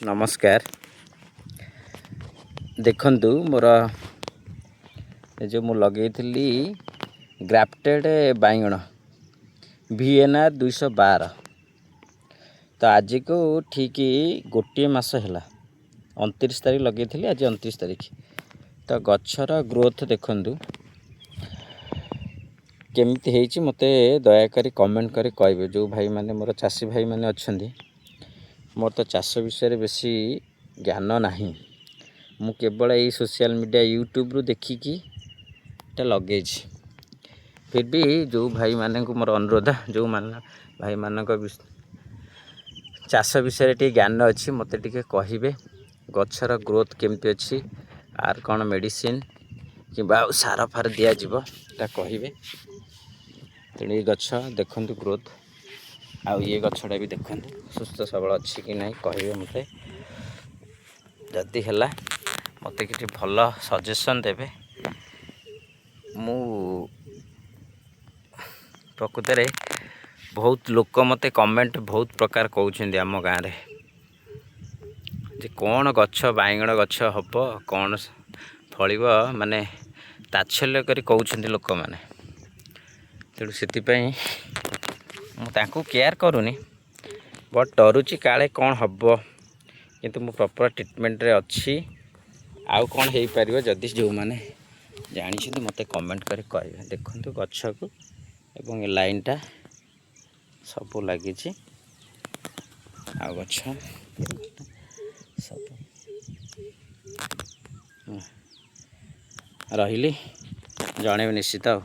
ନମସ୍କାର। ଦେଖନ୍ତୁ, ମୋର ଏ ଯେଉଁ ମୁଁ ଲଗେଇଥିଲି ଗ୍ରାଫ୍ଟେଡ଼୍ ବାଇଗଣ ଭିଏନ୍ଆର୍ 212, ତ ଆଜିକୁ ଠିକ୍ ଗୋଟିଏ ମାସ ହେଲା। 29 ତାରିଖ ଲଗେଇଥିଲି, ଆଜି 29 ତାରିଖ। ତ ଗଛର ଗ୍ରୋଥ୍ ଦେଖନ୍ତୁ କେମିତି ହେଇଛି। ମୋତେ ଦୟାକରି କମେଣ୍ଟ କରି କହିବେ, ଯେଉଁ ଭାଇମାନେ ମୋର ଚାଷୀ ଭାଇମାନେ ଅଛନ୍ତି। ମୋର ତ ଚାଷ ବିଷୟରେ ବେଶୀ ଜ୍ଞାନ ନାହିଁ। ମୁଁ କେବଳ ଏଇ ସୋସିଆଲ୍ ମିଡ଼ିଆ, ୟୁଟ୍ୟୁବରୁ ଦେଖିକି ଏଇଟା ଲଗେଇଛି। ଫିର୍ ବି ଯେଉଁ ଭାଇମାନଙ୍କୁ ମୋର ଅନୁରୋଧ, ଯେଉଁମାନେ ଭାଇମାନଙ୍କ ଚାଷ ବିଷୟରେ ଟିକେ ଜ୍ଞାନ ଅଛି, ମୋତେ ଟିକେ କହିବେ ଗଛର ଗ୍ରୋଥ୍ କେମିତି ଅଛି, ଆର୍ କ'ଣ ମେଡ଼ିସିନ୍ କିମ୍ବା ଆଉ ସାର ଫାର ଦିଆଯିବ, ଏଟା କହିବେ। ତେଣୁ ଏ ଗଛ ଦେଖନ୍ତୁ ଗ୍ରୋଥ୍, ଆଉ ଇଏ ଗଛଟା ବି ଦେଖନ୍ତୁ ସୁସ୍ଥ ସବଳ ଅଛି କି ନାହିଁ, କହିବେ ମୋତେ। ଯଦି ହେଲା, ମୋତେ କିଛି ଭଲ ସଜେସନ୍ ଦେବେ। ମୁଁ ପ୍ରକୃତରେ ବହୁତ ଲୋକ ମୋତେ କମେଣ୍ଟ ବହୁତ ପ୍ରକାର କହୁଛନ୍ତି ଆମ ଗାଁରେ ଯେ କ'ଣ ଗଛ, ବାଇଗଣ ଗଛ ହେବ, କ'ଣ ଫଳିବ, ମାନେ ତାଚ୍ଛଲ୍ୟ କରି କହୁଛନ୍ତି ଲୋକମାନେ। ତେଣୁ ସେଥିପାଇଁ ମୁଁ ତାଙ୍କୁ କେୟାର କରୁନି, ବଟ୍ ଡରୁଛି କାଳେ କ'ଣ ହେବ। କିନ୍ତୁ ମୁଁ ପ୍ରପର୍ ଟ୍ରିଟମେଣ୍ଟରେ ଅଛି। ଆଉ କ'ଣ ହେଇପାରିବ, ଯଦି ଯେଉଁମାନେ ଜାଣିଛନ୍ତି, ମୋତେ କମେଣ୍ଟ କରି କହିବେ। ଦେଖନ୍ତୁ ଗଛକୁ ଏବଂ ଏ ଲାଇନ୍ଟା ସବୁ ଲାଗିଛି। ଆଉ ଗଛ ସବୁ ରହିଲି, ଜଣେଇବେ ନିଶ୍ଚିତ ଆଉ।